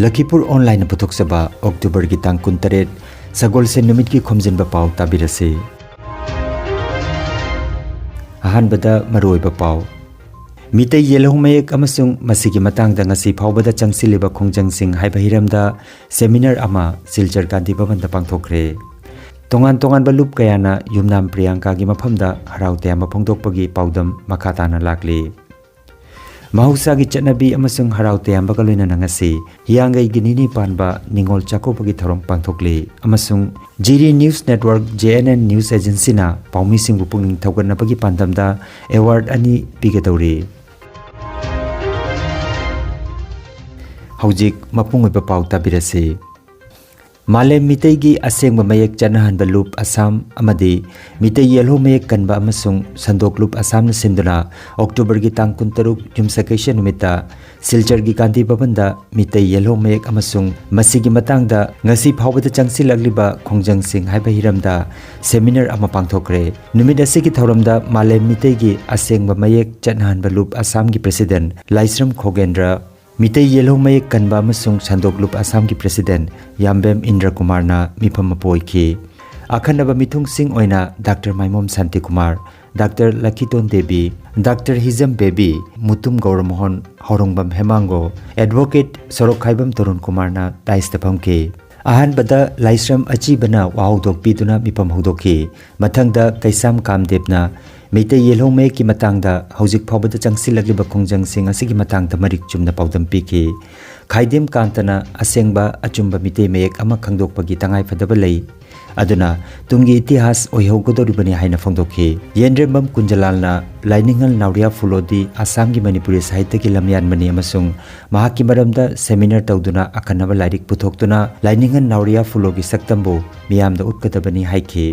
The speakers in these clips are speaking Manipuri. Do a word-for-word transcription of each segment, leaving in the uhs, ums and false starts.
ꯂꯈꯤꯄꯨꯔ ꯑꯣꯟꯂꯥꯏꯟꯅ ꯄꯨꯊꯣꯛꯆꯕ ꯑꯣꯛꯇꯣꯕꯔꯒꯤ ꯇꯥꯡ ꯀꯨꯟꯇꯔꯦꯠ, ꯁꯒꯣꯜꯁꯦꯟ ꯅꯨꯃꯤꯠꯀꯤ ꯈꯣꯝꯖꯤꯟꯕ ꯄꯥꯎ ꯇꯥꯕꯤꯔꯁꯤ꯫ ꯑꯍꯥꯟꯕꯗ ꯃꯔꯨꯑꯣꯏꯕ ꯄꯥꯎ꯫ ꯃꯤꯇꯩ ꯌꯦꯜꯍꯧ ꯃꯌꯦꯛ ꯑꯃꯁꯨꯡ ꯃꯁꯤꯒꯤ ꯃꯇꯥꯡꯗ ꯉꯁꯤ ꯐꯥꯎꯕꯗ ꯆꯪꯁꯤꯜꯂꯤꯕ ꯈꯣꯡꯖꯪꯁꯤꯡ ꯍꯥꯏꯕ ꯍꯤꯔꯝꯗ ꯁꯦꯃꯤꯅꯥꯔ ꯑꯃ ꯁꯤꯜꯆꯔ ꯒꯥꯟꯙꯤ ꯚꯕꯟꯗ ꯄꯥꯡꯊꯣꯛꯈ꯭ꯔꯦ꯫ ꯇꯣꯉꯥꯟ ꯇꯣꯉꯥꯟꯕ ꯂꯨꯞ ꯀꯌꯥꯅ ꯌꯨꯝꯅꯥꯝ ꯄ꯭ꯔꯤꯌꯥꯡꯀꯥꯒꯤ ꯃꯐꯝꯗ ꯍꯔꯥꯎ ꯇꯌꯥꯝꯕ ꯐꯣꯡꯗꯣꯛꯄꯒꯤ ꯄꯥꯎꯗꯝ ꯃꯈꯥ ꯇꯥꯅ ꯂꯥꯛꯂꯤ꯫ ꯃꯍꯧꯁꯥꯒꯤ ꯆꯠꯅꯕꯤ ꯑꯃꯁꯨꯡ ꯍꯔꯥꯎ ꯇꯌꯥꯝꯕꯒ ꯂꯣꯏꯅꯅ ꯉꯁꯤ ꯍꯤꯌꯥꯡꯒꯩꯒꯤ ꯅꯤꯅꯤ ꯄꯥꯟꯕ ꯅꯤꯉꯣꯜ ꯆꯥꯛꯀꯧꯕꯒꯤ ꯊꯧꯔꯝ ꯄꯥꯡꯊꯣꯛꯂꯤ ꯑꯃꯁꯨꯡ Jiri news network, JNN News Agencyꯅ ꯄꯥꯎꯃꯤꯁꯤꯡꯕꯨ ꯄꯨꯛꯅꯤꯡ ꯊꯧꯒꯠꯅꯕꯒꯤ ꯄꯥꯟꯗꯝꯗ ꯑꯦꯋꯥꯔꯗ ꯑꯅꯤ ꯄꯤꯒꯗꯧꯔꯤ꯫ ꯍꯧꯖꯤꯛ ꯃꯄꯨꯡ ꯑꯣꯏꯕ ꯄꯥꯎ ꯇꯥꯕꯤꯔꯁꯤ꯫ ꯃꯥꯂꯦꯝ ꯃꯤꯇꯩꯒꯤ ꯑꯁꯦꯡꯕ ꯃꯌꯦꯛ ꯆꯠꯅꯍꯟꯕ ꯂꯨꯞ ꯑꯁꯥꯝ ꯑꯃꯗꯤ ꯃꯤꯇꯩ ꯌꯦꯜꯍꯧ ꯃꯌꯦꯛ ꯀꯟꯕ ꯑꯃꯁꯨꯡ ꯁꯟꯗꯣꯛ ꯂꯨꯞ ꯑꯁꯥꯝꯅ ꯁꯤꯟꯗꯨꯅ ꯑꯣꯛꯇꯣꯕꯔꯒꯤ ꯇꯥꯡ ꯀꯨꯟꯇꯔꯨꯛ ꯌꯨꯝꯁꯀꯩꯁ ꯅꯨꯃꯤꯠꯇ ꯁꯤꯜꯆꯔꯒꯤ ꯒꯥꯟꯙꯤ ꯚꯕꯟꯗ ꯃꯤꯇꯩ ꯌꯦꯜꯍꯧ ꯃꯌꯦꯛ ꯑꯃꯁꯨꯡ ꯃꯁꯤꯒꯤ ꯃꯇꯥꯡꯗ ꯉꯁꯤ ꯐꯥꯎꯕꯗ ꯆꯪꯁꯤꯜꯂꯛꯂꯤꯕ ꯈꯣꯡꯖꯪꯁꯤꯡ ꯍꯥꯏꯕ ꯍꯤꯔꯝꯗ ꯁꯦꯃꯤꯅꯥꯔ ꯑꯃ ꯄꯥꯡꯊꯣꯛꯈ꯭ꯔꯦ꯫ ꯅꯨꯃꯤꯠ ꯑꯁꯤꯒꯤ ꯊꯧꯔꯝꯗ ꯃꯥꯂꯦꯝ ꯃꯤꯇꯩꯒꯤ ꯑꯁꯦꯡꯕ ꯃꯌꯦꯛ ꯆꯠꯅꯍꯟꯕ ꯂꯨꯞ ꯑꯁꯥꯝꯒꯤ ꯄ꯭ꯔꯦꯁꯤꯗꯦꯟꯠ ꯂꯥꯏꯁ꯭ꯔꯝ ꯈꯣꯒꯦꯟꯗ꯭ꯔ, ꯃꯤꯇꯩ ꯌꯦꯜꯍꯧ ꯃꯌꯦꯛ ꯀꯟꯕ ꯑꯃꯁꯨꯡ ꯁꯟꯗꯣꯛ ꯂꯨꯞ ꯑꯁꯥꯝꯒꯤ ꯄ꯭ꯔꯦꯁꯤꯗꯦꯟꯠ ꯌꯥꯝꯕꯦꯝ ꯏꯟꯗ꯭ꯔ ꯀꯨꯃꯥꯔꯅ ꯃꯤꯐꯝ ꯃꯄꯨ ꯑꯣꯏꯈꯤ꯫ ꯑꯈꯟꯅꯕ ꯃꯤꯊꯨꯡꯁꯤꯡ ꯑꯣꯏꯅ doctor ꯃꯥꯏꯃꯣꯝ Shantikumar, doctor ꯂꯛꯈꯤꯇꯣꯟ Devi, doctor ꯍꯤꯖꯝ ꯕꯦꯕꯤ, ꯃꯨꯇꯨꯝ ꯒꯧꯔꯃꯣꯍꯟ, ꯍꯧꯔꯣꯡꯕꯝ ꯍꯦꯃꯥꯡꯒꯣ, ꯑꯦꯗꯚꯣꯀꯦꯠ ꯁꯣꯔꯣꯛꯈꯥꯏꯕꯝ ꯇꯔꯨꯟ ꯀꯨꯃꯥꯔꯅ ꯗꯥꯏꯁꯇ ꯐꯝꯈꯤ꯫ ꯑꯍꯥꯟꯕꯗ ꯂꯥꯏꯁ꯭ꯔꯝ ꯑꯆꯤꯕꯅ ꯋꯥꯍꯧꯗꯣꯛ ꯄꯤꯗꯨꯅ ꯃꯤꯐꯝ ꯍꯧꯗꯣꯛꯈꯤ꯫ ꯃꯊꯪꯗ ꯀꯩꯁꯥꯝ ꯀꯥꯝꯗꯦꯕꯅ ꯃꯤꯇꯩ ꯌꯦꯜꯍꯧ ꯃꯌꯦꯛꯀꯤ ꯃꯇꯥꯡꯗ ꯍꯧꯖꯤꯛ ꯐꯥꯎꯕꯗ ꯆꯪꯁꯤꯜꯂꯛꯂꯤꯕ ꯈꯣꯡꯖꯪꯁꯤꯡ ꯑꯁꯤꯒꯤ ꯃꯇꯥꯡꯗ ꯃꯔꯤꯛ ꯆꯨꯝꯅ ꯄꯥꯎꯗꯝ ꯄꯤꯈꯤ꯫ ꯈꯥꯏꯗꯦꯝ ꯀꯥꯟꯇꯅ ꯑꯁꯦꯡꯕ ꯑꯆꯨꯝꯕ ꯃꯤꯇꯩ ꯃꯌꯦꯛ ꯑꯃ ꯈꯪꯗꯣꯛꯄꯒꯤ ꯇꯉꯥꯏꯐꯗꯕ ꯂꯩ, ꯑꯗꯨꯅ ꯇꯨꯡꯒꯤ ꯏꯇꯤꯍꯥꯁ ꯑꯣꯏꯍꯧꯒꯗꯧꯔꯤꯕꯅꯤ ꯍꯥꯏꯅ ꯐꯣꯡꯗꯣꯛꯈꯤ꯫ ꯌꯦꯟꯔꯦꯝꯕꯝ ꯀꯨꯟꯖꯂꯥꯜꯅ ꯂꯥꯏꯅꯤꯡꯍꯜ ꯅꯥꯎꯔꯤꯌꯥ ꯐꯨꯂꯣꯗꯤ ꯑꯁꯥꯝꯒꯤ ꯃꯅꯤꯄꯨꯔꯤ ꯁꯥꯍꯤꯇ꯭ꯌꯒꯤ ꯂꯝꯌꯥꯟꯕꯅꯤ ꯑꯃꯁꯨꯡ ꯃꯍꯥꯛꯀꯤ ꯃꯔꯝꯗ ꯁꯦꯃꯤꯅꯥꯔ ꯇꯧꯗꯨꯅ ꯑꯈꯟꯅꯕ ꯂꯥꯏꯔꯤꯛ ꯄꯨꯊꯣꯛꯇꯨꯅ ꯂꯥꯏꯅꯤꯡꯍꯜ ꯅꯥꯎꯔꯤꯌꯥ ꯐꯨꯂꯣꯒꯤ ꯁꯛꯇꯝꯕꯨ ꯃꯤꯌꯥꯝꯗ ꯎꯠꯀꯗꯕꯅꯤ ꯍꯥꯏꯈꯤ꯫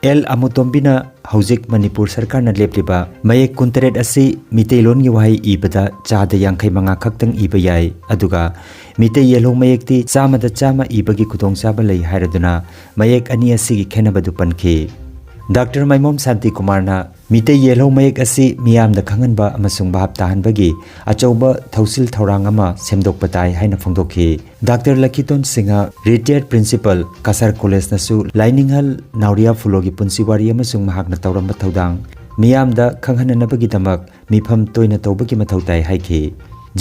ꯑꯦꯜ ꯑꯃꯨꯇꯣꯝꯕꯤꯅ ꯍꯧꯖꯤꯛ ꯃꯅꯤꯄꯨꯔ ꯁꯔꯀꯥꯔꯅ ꯂꯦꯞꯂꯤꯕ ꯃꯌꯦꯛ ꯀꯨꯟꯇꯔꯦꯠ ꯑꯁꯤ ꯃꯤꯇꯩꯂꯣꯟꯒꯤ ꯋꯥꯍꯩ ꯏꯕꯗ ꯆꯥꯗ ꯌꯥꯡꯈꯩ ꯃꯉꯥ ꯈꯛꯇꯪ ꯏꯕ ꯌꯥꯏ, ꯑꯗꯨꯒ ꯃꯤꯇꯩ ꯌꯦꯜꯍꯧ ꯃꯌꯦꯛꯇꯤ ꯆꯥꯝꯃꯗ ꯆꯥꯝꯃ ꯏꯕꯒꯤ ꯈꯨꯗꯣꯡꯆꯥꯕ ꯂꯩ ꯍꯥꯏꯔꯗꯨꯅ ꯃꯌꯦꯛ ꯑꯅꯤ ꯑꯁꯤꯒꯤ ꯈꯦꯟꯅꯕꯗꯨ ꯄꯟꯈꯤ꯫ ꯗꯥꯛꯇꯔ ꯃꯥꯏꯃꯣꯝ ꯁꯥꯟꯇꯤ ꯀꯨꯃꯥꯔꯅ ꯃꯤꯇꯩ ꯌꯦꯜꯍꯧ ꯃꯌꯦꯛ ꯑꯁꯤ ꯃꯤꯌꯥꯝꯗ ꯈꯪꯍꯟꯕ ꯑꯃꯁꯨꯡ ꯚꯥꯞ ꯇꯥꯍꯟꯕꯒꯤ ꯑꯆꯧꯕ ꯊꯧꯁꯤꯜ ꯊꯧꯔꯥꯡ ꯑꯃ ꯁꯦꯝꯗꯣꯛꯄ ꯇꯥꯏ ꯍꯥꯏꯅ ꯐꯣꯡꯗꯣꯛꯈꯤ꯫ Doctor Lakhiton Singh, retired principal, Kasar ꯀꯣꯂꯦꯖꯅꯁꯨ ꯂꯥꯏꯅꯤꯡꯍꯜ ꯅꯥꯎꯔꯤꯌꯥ ꯐꯨꯂꯣꯒꯤ ꯄꯨꯟꯁꯤ ꯋꯥꯔꯤ ꯑꯃꯁꯨꯡ ꯃꯍꯥꯛꯅ ꯇꯧꯔꯝꯕ ꯊꯧꯗꯥꯡ ꯃꯤꯌꯥꯝꯗ ꯈꯪꯍꯟꯅꯅꯕꯒꯤꯗꯃꯛ ꯃꯤꯐꯝ ꯇꯣꯏꯅ ꯇꯧꯕꯒꯤ ꯃꯊꯧ ꯇꯥꯏ ꯍꯥꯏꯈꯤ꯫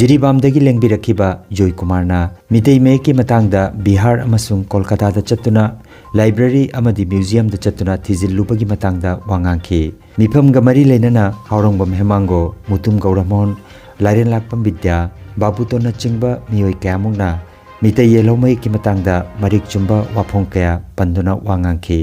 ꯖꯤꯔꯤꯕꯥꯝꯗꯒꯤ ꯂꯦꯡꯕꯤꯔꯛꯈꯤꯕ ꯖꯣꯏ ꯀꯨꯃꯥꯔꯅ ꯃꯤꯇꯩ ꯃꯌꯦꯛꯀꯤ ꯃꯇꯥꯡꯗ ꯕꯤꯍꯥꯔ ꯑꯃꯁꯨꯡ ꯀꯣꯜꯀꯥꯇꯥꯗ ꯆꯠꯇꯨꯅ ꯂꯥꯏꯕ꯭ꯔꯦꯔꯤ ꯑꯃꯗꯤ ꯃ꯭ꯌꯨꯖꯤꯌꯝꯗ ꯆꯠꯇꯨꯅ ꯊꯤꯖꯤꯜꯂꯨꯕꯒꯤ ꯃꯇꯥꯡꯗ ꯋꯥ ꯉꯥꯡꯈꯤ꯫ ꯃꯤꯐꯝꯒ ꯃꯔꯤ ꯂꯩꯅꯅ ꯍꯥꯎꯔꯪꯕꯝ ꯍꯦꯃꯥꯡꯒꯣ, ꯃꯨꯇꯨꯝ ꯒꯧꯔꯃꯣꯍꯟ, ꯂꯥꯏꯔꯦꯟꯂꯥꯛꯄꯝ ꯕꯤꯗ꯭ꯌꯥ, ꯕꯥꯕꯨꯇꯣꯟꯅꯆꯤꯡꯕ ꯃꯤꯑꯣꯏ ꯀꯌꯥꯃꯨꯛꯅ ꯃꯤꯇꯩ ꯌꯦꯜꯍꯧ ꯃꯌꯦꯛꯀꯤ ꯃꯇꯥꯡꯗ ꯃꯔꯤꯛ ꯆꯨꯝꯕ ꯋꯥꯐꯣꯡ ꯀꯌꯥ ꯄꯟꯗꯨꯅ ꯋꯥ ꯉꯥꯡꯈꯤ꯫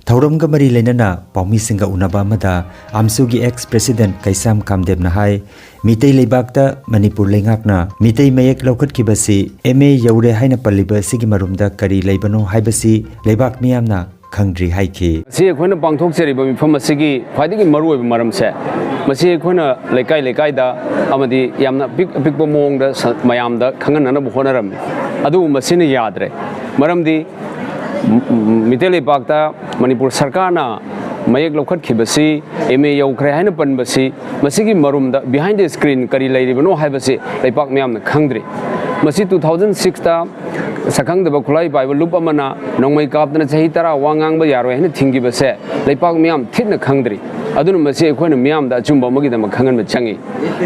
ꯊꯧꯔꯝꯒ ꯃꯔꯤ ꯂꯩꯅꯅ ꯄꯥꯎꯃꯤꯁꯤꯡꯒ ꯎꯅꯕ ꯑꯃꯗ ꯑꯝꯁꯨꯒꯤ ex president ꯀꯩꯁꯥꯝ ꯀꯥꯝꯗꯦꯕꯅ ꯍꯥꯏ, ꯃꯤꯇꯩ ꯂꯩꯕꯥꯛꯇ ꯃꯅꯤꯄꯨꯔ ꯂꯩꯉꯥꯛꯅ ꯃꯤꯇꯩ ꯃꯌꯦꯛ ꯂꯧꯈꯠꯈꯤꯕꯁꯤ M A ꯌꯧꯔꯦ ꯍꯥꯏꯅ ꯄꯜꯂꯤꯕ ꯑꯁꯤꯒꯤ ꯃꯔꯨꯝꯗ ꯀꯔꯤ ꯂꯩꯕꯅꯣ ꯍꯥꯏꯕꯁꯤ ꯂꯩꯕꯥꯛ ꯃꯤꯌꯥꯝꯅ ꯈꯪꯗ꯭ꯔꯤ ꯍꯥꯏꯈꯤ꯫ ꯁꯤ ꯑꯩꯈꯣꯏꯅ ꯄꯥꯡꯊꯣꯛꯆꯔꯤꯕ ꯃꯤꯐꯝ ꯑꯁꯤꯒꯤ ꯈ꯭ꯋꯥꯏꯗꯒꯤ ꯃꯔꯨꯑꯣꯏꯕ ꯃꯔꯝꯁꯦ, ꯃꯁꯤ ꯑꯩꯈꯣꯏꯅ ꯂꯩꯀꯥꯏ ꯂꯩꯀꯥꯏꯗ ꯑꯃꯗꯤ ꯌꯥꯝꯅ ꯑꯄꯤꯛ ꯑꯄꯤꯛꯄ ꯃꯑꯣꯡꯗ ꯁ-, ꯃꯌꯥꯝꯗ ꯈꯪꯍꯟꯅꯅꯕ ꯍꯣꯠꯅꯔꯝꯃꯤ꯫ ꯑꯗꯨꯕꯨ ꯃꯁꯤꯅ ꯌꯥꯗ꯭ꯔꯦ꯫ ꯃꯔꯝꯗꯤ ꯃꯤꯇꯩ ꯂꯩꯄꯥꯛꯇ ꯃꯅꯤꯄꯨꯔ ꯁꯔꯀꯥꯔꯅ ꯃꯌꯦꯛ ꯂꯧꯈꯠꯈꯤꯕꯁꯤ, M A ꯌꯧꯈ꯭ꯔꯦ ꯍꯥꯏꯅ ꯄꯟꯕꯁꯤ, ꯃꯁꯤꯒꯤ ꯃꯔꯨꯝꯗ, behind the screen, ꯀꯔꯤ ꯂꯩꯔꯤꯕꯅꯣ ꯍꯥꯏꯕꯁꯤ ꯂꯩꯄꯥꯛ ꯃꯤꯌꯥꯝꯅ ꯈꯪꯗ꯭ꯔꯤ꯫ ꯃꯁꯤ two thousand six ꯇ ꯁꯛꯈꯪꯗꯕ ꯈꯨꯠꯂꯥꯏ ꯄꯥꯏꯕ ꯂꯨꯞ ꯑꯃꯅ ꯅꯣꯡꯃꯩ ꯀꯥꯞꯇꯅ ꯆꯍꯤ ꯇꯔꯥ ꯋꯥ ꯉꯥꯡꯕ ꯌꯥꯔꯣꯏ ꯍꯥꯏꯅ ꯊꯤꯡꯈꯤꯕꯁꯦ ꯂꯩꯄꯥꯛ ꯃꯤꯌꯥꯝ ꯊꯤꯅ ꯈꯪꯗ꯭ꯔꯤ꯫ ꯑꯗꯨꯅ ꯃꯁꯤ ꯑꯩꯈꯣꯏꯅ ꯃꯤꯌꯥꯝꯗ ꯑꯆꯨꯝꯕ ꯑꯃꯒꯤꯗꯃꯛ ꯈꯪꯍꯟꯕ ꯆꯪꯉꯤ꯫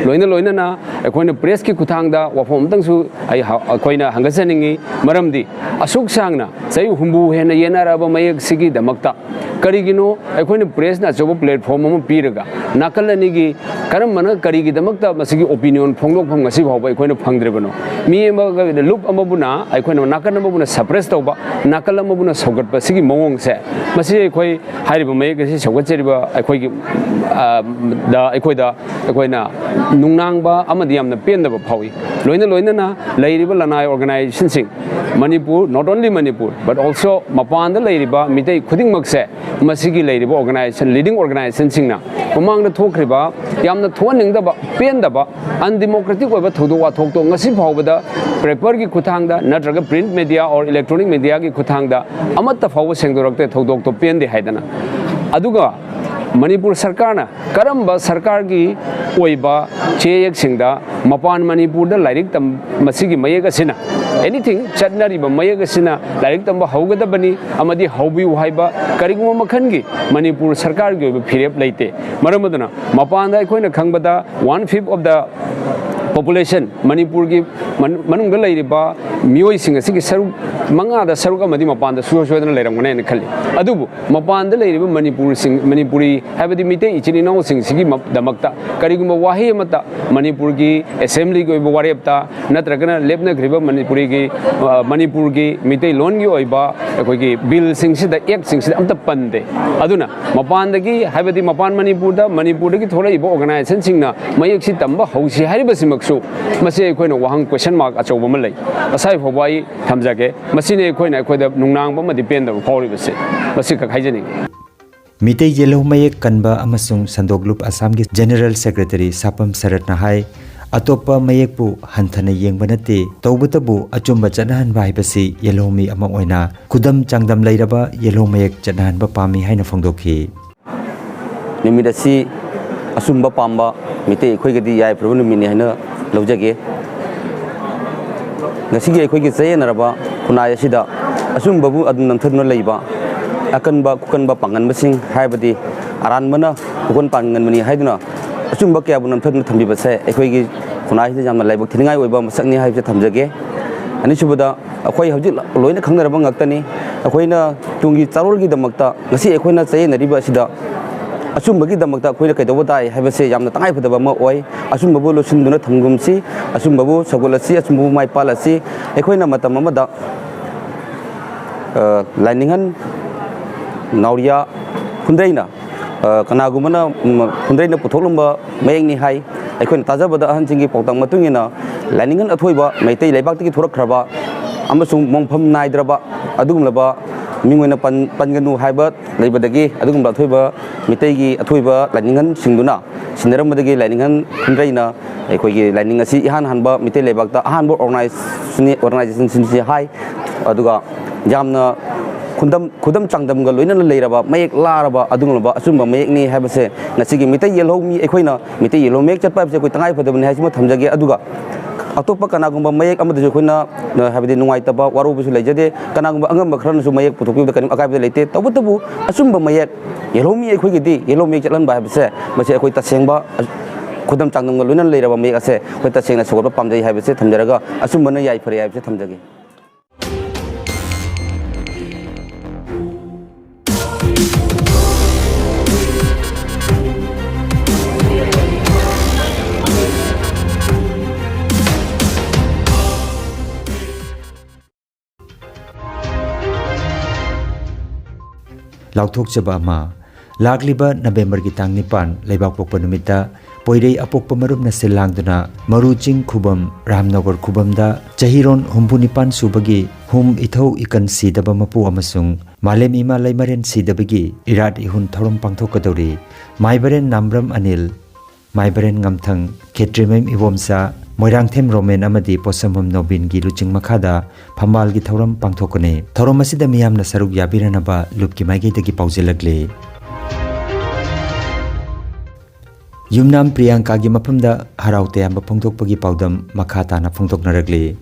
ꯂꯣꯏꯅ ꯂꯣꯏꯅꯅ ꯑꯩꯈꯣꯏꯅ press ꯀꯤ ꯈꯨꯠꯊꯥꯡꯗ ꯋꯥꯐꯝ ꯑꯃꯇꯪꯁꯨ ꯑꯩ ꯍ-, ꯑꯩꯈꯣꯏꯅ ꯍꯪꯒꯠꯆꯅꯤꯡꯉꯤ꯫ ꯃꯔꯝꯗꯤ ꯑꯁꯨꯛ ꯁꯥꯡꯅ ꯆꯍꯤ ꯍꯨꯝꯐꯨ ꯍꯦꯟꯅ ꯌꯦꯟꯅꯔꯛꯑꯕ ꯃꯌꯦꯛꯁꯤꯒꯤꯗꯃꯛꯇ ꯀꯔꯤꯒꯤꯅꯣ ꯑꯩꯈꯣꯏꯅ press ꯅ ꯑꯆꯧꯕ platform ꯑꯃ ꯄꯤꯔꯒ ꯅꯥꯀꯜ ꯑꯅꯤꯒꯤ ꯀꯔꯝꯕꯅ ꯀꯔꯤꯒꯤꯗꯃꯛꯇ ꯃꯁꯤꯒꯤ opinion ꯐꯣꯡꯗꯣꯛꯐꯝ ꯉꯁꯤ ꯐꯥꯎꯕ ꯑꯩꯈꯣꯏꯅ ꯐꯪꯗ꯭ꯔꯤꯕꯅꯣ? ꯃꯤ ꯑꯃꯒ, ꯂꯨꯞ ꯑꯃꯕꯨꯅ, ꯑꯩꯈꯣꯏꯅ ꯅꯥꯀꯜ ꯑꯃꯕꯨꯅ suppress ꯇꯧꯕ, ꯅꯥꯀꯜ ꯑꯃꯕꯨꯅ ꯁꯧꯒꯠꯄ, ꯁꯤꯒꯤ ꯃꯑꯣꯡꯁꯦ, ꯃꯁꯤ ꯑꯩꯈꯣꯏ ꯍꯥꯏꯔꯤꯕ ꯃꯌꯦꯛ ꯑꯁꯤ ꯁꯧꯒꯠꯆꯔꯤꯕ ꯑꯩꯈꯣꯏꯒꯤ, ꯑ, ꯗ, ꯑꯩꯈꯣꯏꯗ, ꯑꯩꯈꯣꯏꯅ ꯅꯨꯡꯅꯥꯡꯕ ꯑꯃꯗꯤ ꯌꯥꯝꯅ ꯄꯦꯟꯗꯕ ꯐꯥꯎꯏ꯫ ꯂꯣꯏꯅ ꯂꯣꯏꯅꯅ ꯂꯩꯔꯤꯕ ꯂꯅꯥꯏ organization ꯁꯤꯡ, Manipur, not only Manipur, but also ꯃꯄꯥꯟꯗ ꯂꯩꯔꯤꯕ ꯃꯤꯇꯩ ꯈꯨꯗꯤꯡꯃꯛꯁꯦ, ꯃꯁꯤꯒꯤ ꯂꯩꯔꯤꯕ organization, leading organization ꯁꯤꯡꯅ ꯃꯃꯥꯡꯗ ꯊꯣꯛꯈ꯭ꯔꯤꯕ ꯌꯥꯝꯅ ꯊꯣꯛꯍꯟꯅꯤꯡꯗꯕ, ꯄꯦꯟꯗꯕ, undemocratic ꯑꯣꯏꯕ ꯊꯧꯗꯣꯛ ꯋꯥꯊꯣꯛꯇꯣ ꯉꯁꯤ ꯐꯥꯎꯕꯗ paper ꯒꯤ ꯈꯨꯠꯊꯥꯡꯗ ꯅꯠꯇ꯭ꯔꯒ print media or electronic media ꯒꯤ ꯈꯨꯠꯊꯥꯡꯗ ꯑꯃꯠꯇ ꯐꯥꯎꯕ ꯁꯦꯡꯗꯣꯔꯛꯇꯦ, ꯊꯧꯗꯣꯛꯇꯣ ꯄꯦꯟꯗꯦ ꯍꯥꯏꯗꯅ꯫ ꯑꯗꯨꯒ ꯃꯅꯤꯄꯨꯔ ꯁꯔꯀꯥꯔꯅ ꯀꯔꯝꯕ ꯁꯔꯀꯥꯔꯒꯤ ꯑꯣꯏꯕ ꯆꯦꯌꯦꯛꯁꯤꯡꯗ ꯃꯄꯥꯟ ꯃꯅꯤꯄꯨꯔꯗ ꯂꯥꯏꯔꯤꯛ ꯇꯝ-, ꯃꯁꯤꯒꯤ ꯃꯌꯦꯛ ꯑꯁꯤꯅ, anything, ꯆꯠꯅꯔꯤꯕ ꯃꯌꯦꯛ ꯑꯁꯤꯅ ꯂꯥꯏꯔꯤꯛ ꯇꯝꯕ ꯍꯧꯒꯗꯕꯅꯤ ꯑꯃꯗꯤ ꯍꯧꯕꯤꯌꯨ ꯍꯥꯏꯕ ꯀꯔꯤꯒꯨꯝꯕ ꯃꯈꯜꯒꯤ ꯃꯅꯤꯄꯨꯔ ꯁꯔꯀꯥꯔꯒꯤ ꯑꯣꯏꯕ ꯐꯤꯔꯦꯞ ꯂꯩꯇꯦ꯫ ꯃꯔꯝ ꯑꯗꯨꯅ ꯃꯄꯥꯟꯗ ꯑꯩꯈꯣꯏꯅ ꯈꯪꯕꯗ one fifth of the population, ꯃꯅꯤꯄꯨꯔꯒꯤ ꯃꯅꯨꯡꯗ ꯂꯩꯔꯤꯕ ꯃꯤꯑꯣꯏꯁꯤꯡ ꯑꯁꯤꯒꯤ ꯁꯔꯨꯛ ꯃꯉꯥꯗ ꯁꯔꯨꯛ ꯑꯃꯗꯤ ꯃꯄꯥꯟꯗ ꯁꯨꯡꯁꯣꯏ ꯁꯣꯏꯗꯅ ꯂꯩꯔꯝꯒꯅꯤ ꯍꯥꯏꯅ ꯈꯜꯂꯤ꯫ ꯑꯗꯨꯕꯨ ꯃꯄꯥꯟꯗ ꯂꯩꯔꯤꯕ ꯃꯅꯤꯄꯨꯔꯁꯤꯡ, ꯃꯅꯤꯄꯨꯔꯤ ꯍꯥꯏꯕꯗꯤ ꯃꯤꯇꯩ ꯏꯆꯤꯟ ꯏꯅꯥꯎꯁꯤꯡꯁꯤꯒꯤ ꯗꯃꯛꯇ ꯀꯔꯤꯒꯨꯝꯕ ꯋꯥꯍꯩ ꯑꯃꯠꯇ ꯃꯅꯤꯄꯨꯔꯒꯤ ꯑꯦꯁꯦꯝꯕ꯭ꯂꯤꯒꯤ ꯑꯣꯏꯕ ꯋꯥꯔꯦꯞꯇ ꯅꯠꯇ꯭ꯔꯒꯅ ꯂꯦꯞꯅꯈ꯭ꯔꯤꯕ ꯃꯅꯤꯄꯨꯔꯤꯒꯤ, ꯑ, ꯃꯅꯤꯄꯨꯔꯒꯤ ꯃꯤꯇꯩꯂꯣꯟꯒꯤ ꯑꯣꯏꯕ ꯑꯩꯈꯣꯏꯒꯤ ꯕꯤꯜꯁꯤꯡꯁꯤꯗ, ꯑꯦꯛꯁꯤꯡꯁꯤꯗ ꯑꯝꯇ ꯄꯟꯗꯦ꯫ ꯑꯗꯨꯅ ꯃꯄꯥꯟꯗꯒꯤ, ꯍꯥꯏꯕꯗꯤ ꯃꯄꯥꯟ ꯃꯅꯤꯄꯨꯔꯗ, ꯃꯅꯤꯄꯨꯔꯗꯒꯤ ꯊꯣꯛꯂꯛꯏꯕ ꯑꯣꯔꯒꯅꯥꯏꯖꯦꯁꯟꯁꯤꯡꯅ ꯃꯌꯦꯛꯁꯤ ꯇꯝꯕ ꯍꯧꯁꯤ ꯍꯥꯏꯔꯤꯕꯁꯤꯃꯛꯁꯨ, ꯃꯁꯤ ꯑꯩꯈꯣꯏꯅ ꯋꯥꯍꯪ, question mark, ꯑꯆꯧꯕ ꯑꯃ ꯂꯩ꯫ ꯉꯁꯥꯏ ꯐꯥꯎꯕ ꯑꯩ ꯊꯝꯖꯒꯦ꯫ ꯃꯁꯤꯅꯤ ꯑꯩꯈꯣꯏꯅ, ꯑꯩꯈꯣꯏꯗ ꯅꯨꯡꯅꯥꯡꯕ ꯑꯃꯗꯤ ꯄꯦꯟꯗꯕ ꯐꯥꯎꯔꯤꯕꯁꯦ꯫ ꯃꯁꯤꯈꯛ ꯍꯥꯏꯖꯅꯤꯡꯏ꯫ ꯃꯤꯇꯩ ꯌꯦꯜꯍꯧ ꯃꯌꯦꯛ ꯀꯟꯕ ꯑꯃꯁꯨꯡ ꯁꯟꯗꯣꯛꯂꯨꯞ ꯑꯁꯥꯝꯒꯤ ꯖꯦꯅꯦꯔꯦꯜ ꯁꯦꯀ꯭ꯔꯦꯇꯔꯤ ꯁꯥꯄꯝ ꯁꯔꯠꯅ ꯍꯥꯏ, ꯑꯇꯣꯞꯄ ꯃꯌꯦꯛꯄꯨ ꯍꯟꯊꯅ ꯌꯦꯡꯕ ꯅꯠꯇꯦ, ꯇꯧꯕꯇꯕꯨ ꯑꯆꯨꯝꯕ ꯆꯠꯅꯍꯟꯕ ꯍꯥꯏꯕꯁꯤ ꯌꯦꯜꯍꯧ ꯃꯤ ꯑꯃ ꯑꯣꯏꯅ ꯈꯨꯗꯝ ꯆꯥꯡꯗꯝ ꯂꯩꯔꯕ ꯌꯦꯜꯍꯧ ꯃꯌꯦꯛ ꯆꯠꯅꯍꯟꯕ ꯄꯥꯝꯃꯤ ꯍꯥꯏꯅ ꯐꯣꯡꯗꯣꯛꯈꯤ꯫ ꯅꯨꯃꯤꯠ ꯑꯁꯤ ꯑꯆꯨꯝꯕ ꯄꯥꯝꯕ ꯃꯤꯇꯩ ꯑꯩꯈꯣꯏꯒꯤꯗꯤ ꯌꯥꯏꯐꯔꯕ ꯅꯨꯃꯤꯠꯅꯤ ꯍꯥꯏꯅ ꯂꯧꯖꯒꯦ꯫ ꯉꯁꯤꯒꯤ ꯑꯩꯈꯣꯏꯒꯤ ꯆꯌꯦꯠꯅꯔꯕ ꯈꯨꯟꯅꯥꯏ ꯑꯁꯤꯗ ꯑꯆꯨꯝꯕꯕꯨ ꯑꯗꯨꯝ ꯅꯝꯊꯗꯨꯅ ꯂꯩꯕ ꯑꯀꯟꯕ ꯈꯨꯀꯟꯕ ꯄꯥꯡꯒꯟꯕꯁꯤꯡ, ꯍꯥꯏꯕꯗꯤ ꯑꯔꯥꯟꯕꯅ ꯈꯨꯀꯟ ꯄꯥꯡꯒꯟꯕꯅꯤ ꯍꯥꯏꯗꯨꯅ ꯑꯆꯨꯝꯕ ꯀꯌꯥꯕꯨ ꯅꯝꯊꯗꯨꯅ ꯊꯝꯕꯤꯕꯁꯦ ꯑꯩꯈꯣꯏꯒꯤ ꯈꯨꯟꯅꯥꯏꯁꯤꯗ ꯌꯥꯝꯅ ꯂꯥꯏꯕꯛ ꯊꯤꯅꯤꯡꯉꯥꯏ ꯑꯣꯏꯕ ꯃꯁꯛꯅꯤ ꯍꯥꯏꯕꯁꯦ ꯊꯝꯖꯒꯦ꯫ ꯑꯅꯤꯁꯨꯕꯗ, ꯑꯩꯈꯣꯏ ꯍꯧꯖꯤꯛ ꯂꯣꯏꯅ ꯈꯪꯅꯔꯕ ꯉꯥꯛꯇꯅꯤ꯫ ꯑꯩꯈꯣꯏꯅ ꯇꯨꯡꯒꯤ ꯆꯥꯔꯣꯜꯒꯤꯗꯃꯛꯇ ꯉꯁꯤ ꯑꯩꯈꯣꯏꯅ ꯆꯌꯦꯠꯅꯔꯤꯕ ꯑꯁꯤꯗ ꯑꯆꯨꯝꯕꯒꯤꯗꯃꯛꯇ ꯑꯩꯈꯣꯏꯅ ꯀꯩꯗꯧꯕ ꯇꯥꯏ ꯍꯥꯏꯕꯁꯦ ꯌꯥꯝꯅ ꯇꯉꯥꯏꯐꯗꯕ ꯑꯃ ꯑꯣꯏ꯫ ꯑꯆꯨꯝꯕꯕꯨ ꯂꯣꯠꯁꯤꯟꯗꯨꯅ ꯊꯝꯒꯨꯝꯁꯤ, ꯑꯆꯨꯝꯕꯕꯨ ꯁꯧꯒꯠꯂꯁꯤ, ꯑꯆꯨꯝꯕꯕꯨ ꯃꯥꯏ ꯄꯥꯛꯂꯁꯤ꯫ ꯑꯩꯈꯣꯏꯅ ꯃꯇꯝ ꯑꯃꯗ, ꯑ, ꯂꯥꯏꯅꯤꯡꯍꯟ ꯅꯥꯎꯔꯤꯌꯥ ꯐꯨꯟꯗ꯭ꯔꯩꯅ, ꯑ, ꯀꯅꯥꯒꯨꯝꯕꯅ, ꯎꯝ, ꯐꯨꯟꯗ꯭ꯔꯩꯅ ꯄꯨꯊꯣꯛꯂꯝꯕ ꯃꯌꯦꯛꯅꯤ ꯍꯥꯏ꯫ ꯑꯩꯈꯣꯏꯅ ꯇꯥꯖꯕꯗ ꯑꯍꯟꯁꯤꯡꯒꯤ ꯄꯥꯎꯇꯥꯛ ꯃꯇꯨꯡ ꯏꯟꯅ ꯂꯥꯏꯅꯤꯡꯍꯟ ꯑꯊꯣꯏꯕ ꯃꯩꯇꯩ ꯂꯩꯕꯥꯛꯇꯒꯤ ꯊꯣꯔꯛꯈ꯭ꯔꯕ ꯑꯃꯁꯨꯡ ꯃꯣꯡꯐꯝ ꯅꯥꯏꯗ꯭ꯔꯕ ꯑꯗꯨꯒꯨꯝꯂꯕ ꯃꯤꯡ ꯑꯣꯏꯅ ꯄꯟ-, ꯄꯟꯒꯅꯨ ꯍꯥꯏꯕ ꯂꯩꯕꯗꯒꯤ ꯑꯗꯨꯒꯨꯝꯕ ꯑꯊꯣꯏꯕ, ꯃꯤꯇꯩꯒꯤ ꯑꯊꯣꯏꯕ ꯂꯥꯏꯅꯤꯡꯍꯟꯁꯤꯡꯗꯨꯅ ꯁꯤꯟꯅꯔꯝꯕꯗꯒꯤ ꯂꯥꯏꯅꯤꯡꯍꯟ ꯐꯨꯟꯗ꯭ꯔꯩꯅ ꯑꯩꯈꯣꯏꯒꯤ ꯂꯥꯏꯅꯤꯡ ꯑꯁꯤ ꯏꯍꯥꯟ ꯍꯥꯟꯕ ꯃꯤꯇꯩ ꯂꯩꯕꯥꯛꯇ ꯑꯍꯥꯟꯕ ꯑꯣꯔꯒꯅꯥꯏꯖꯦꯁꯟꯅꯤ, ꯑꯣꯔꯒꯅꯥꯏꯖꯦꯁꯟꯁꯤꯡꯁꯤ ꯍꯥꯏ꯫ ꯑꯗꯨꯒ ꯌꯥꯝꯅ ꯈꯨꯗꯝ ꯈꯨꯗꯝ ꯆꯥꯡꯗꯝꯒ ꯂꯣꯏꯅꯅ ꯂꯩꯔꯕ, ꯃꯌꯦꯛ ꯂꯥꯔꯕ ꯑꯗꯨꯒꯨꯝꯂꯕ ꯑꯆꯨꯝꯕ ꯃꯌꯦꯛꯅꯤ ꯍꯥꯏꯕꯁꯦ ꯉꯁꯤꯒꯤ ꯃꯤꯇꯩ ꯌꯦꯜꯍꯧ ꯃꯤ ꯑꯩꯈꯣꯏꯅ ꯃꯤꯇꯩ ꯌꯦꯜꯍꯧ ꯃꯌꯦꯛ ꯆꯠꯄ ꯍꯥꯏꯕꯁꯦ ꯑꯩꯈꯣꯏ ꯇꯉꯥꯏ ꯐꯗꯕꯅꯤ ꯍꯥꯏꯁꯤꯃ ꯊꯝꯖꯒꯦ꯫ ꯑꯗꯨꯒ ꯑꯇꯣꯞꯄ ꯀꯅꯥꯒꯨꯝꯕ ꯃꯌꯦꯛ ꯑꯃꯗꯁꯨ ꯑꯩꯈꯣꯏꯅ, ꯑ, ꯍꯥꯏꯕꯗꯤ ꯅꯨꯡꯉꯥꯏꯇꯕ ꯋꯥꯔꯧꯕꯁꯨ ꯂꯩꯖꯗꯦ꯫ ꯀꯅꯥꯒꯨꯝꯕ ꯑꯉꯝꯕ ꯈꯔꯅꯁꯨ ꯃꯌꯦꯛ ꯄꯨꯊꯣꯛꯄꯤꯕꯗ ꯀꯔꯤꯝ ꯑꯀꯥꯏꯕ ꯂꯩꯇꯦ꯫ ꯇꯧꯕꯇꯕꯨ ꯑꯆꯨꯝꯕ ꯃꯌꯦꯛ, ꯌꯦꯜꯍꯧ ꯃꯤ ꯑꯩꯈꯣꯏꯒꯤꯗꯤ ꯌꯦꯜꯍꯧ ꯃꯌꯦꯛ ꯆꯠꯍꯟꯕ ꯍꯥꯏꯕꯁꯦ, ꯃꯁꯤ ꯑꯩꯈꯣꯏ ꯇꯁꯦꯡꯕ, ꯑ, ꯈꯨꯗꯝ ꯆꯥꯡꯗꯝꯒ ꯂꯣꯏꯅꯅ ꯂꯩꯔꯕ ꯃꯌꯦꯛ ꯑꯁꯦ ꯑꯩꯈꯣꯏ ꯇꯁꯦꯡꯅ ꯁꯧꯒꯠꯄ ꯄꯥꯝꯖꯩ ꯍꯥꯏꯕꯁꯦ ꯊꯝꯖꯔꯒ, ꯑꯆꯨꯝꯕꯅ ꯌꯥꯏꯐꯔꯦ ꯍꯥꯏꯕꯁꯦ ꯊꯝꯖꯒꯦ꯫ ꯂꯥꯎꯊꯣꯛꯆꯕ ꯑꯃ꯫ ꯂꯥꯛꯂꯤꯕ ꯅꯕꯦꯝꯕꯔꯒꯤ ꯇꯥꯡ ꯅꯤꯄꯥꯟ, ꯂꯩꯕꯥꯛꯄꯣꯛꯄ ꯅꯨꯃꯤꯠꯇ ꯄꯣꯏꯔꯩ ꯑꯄꯣꯛꯄ ꯃꯔꯨꯞꯅ ꯁꯤꯜ ꯂꯥꯡꯗꯨꯅ ꯃꯔꯨ ꯆꯤꯡ ꯈꯨꯕꯝ ꯔꯥꯝꯅꯒꯔ ꯈꯨꯕꯝꯗ ꯆꯍꯤꯔꯣꯟ ꯍꯨꯝꯐꯨ ꯅꯤꯄꯥꯟ ꯁꯨꯕꯒꯤ ꯍꯨꯝ ꯏꯊꯧ ꯏꯀꯟ ꯁꯤꯗꯕ ꯃꯄꯨ ꯑꯃꯁꯨꯡ ꯃꯥꯂꯦꯝ ꯏꯃꯥ ꯂꯩꯃꯔꯦꯟ ꯁꯤꯗꯕꯒꯤ ꯏꯔꯥꯠ ꯏꯍꯨꯟ ꯊꯧꯔꯝ ꯄꯥꯡꯊꯣꯛꯀꯗꯧꯔꯤ꯫ ꯃꯥꯏꯕꯔꯦꯟ ꯅꯥꯝꯕ꯭ꯔꯝ ꯑꯅꯤꯜ, ꯃꯥꯏꯕꯔꯦꯟ ꯉꯝꯊꯪ, ꯈꯦꯇ꯭ꯔꯤꯃꯌꯨꯝ ꯏꯕꯣꯝꯆꯥ, ꯃꯣꯏꯔꯥꯡꯊꯦꯝ ꯔꯣꯃꯦꯟ ꯑꯃꯗꯤ ꯄꯣꯠꯁꯝꯕꯝ ꯅꯣꯕꯤꯟꯒꯤ ꯂꯨꯆꯤꯡ ꯃꯈꯥꯗ ꯐꯝꯕꯥꯜꯒꯤ ꯊꯧꯔꯝ ꯄꯥꯡꯊꯣꯛꯀꯅꯤ꯫ ꯊꯧꯔꯝ ꯑꯁꯤꯗ ꯃꯤꯌꯥꯝꯅ ꯁꯔꯨꯛ ꯌꯥꯕꯤꯔꯅꯕ ꯂꯨꯞꯀꯤ ꯃꯥꯏꯀꯩꯗꯒꯤ ꯄꯥꯎꯖꯦꯜꯂꯛꯂꯤ꯫ ꯌꯨꯝꯅꯥꯝ ꯄ꯭ꯔꯤꯌꯥꯡꯀꯥꯒꯤ ꯃꯐꯝꯗ ꯍꯔꯥꯎ ꯇꯌꯥꯝꯕ ꯐꯣꯡꯗꯣꯛꯄꯒꯤ ꯄꯥꯎꯗꯝ ꯃꯈꯥ ꯇꯥꯅ ꯐꯣꯡꯗꯣꯛꯅꯔꯛꯂꯤ꯫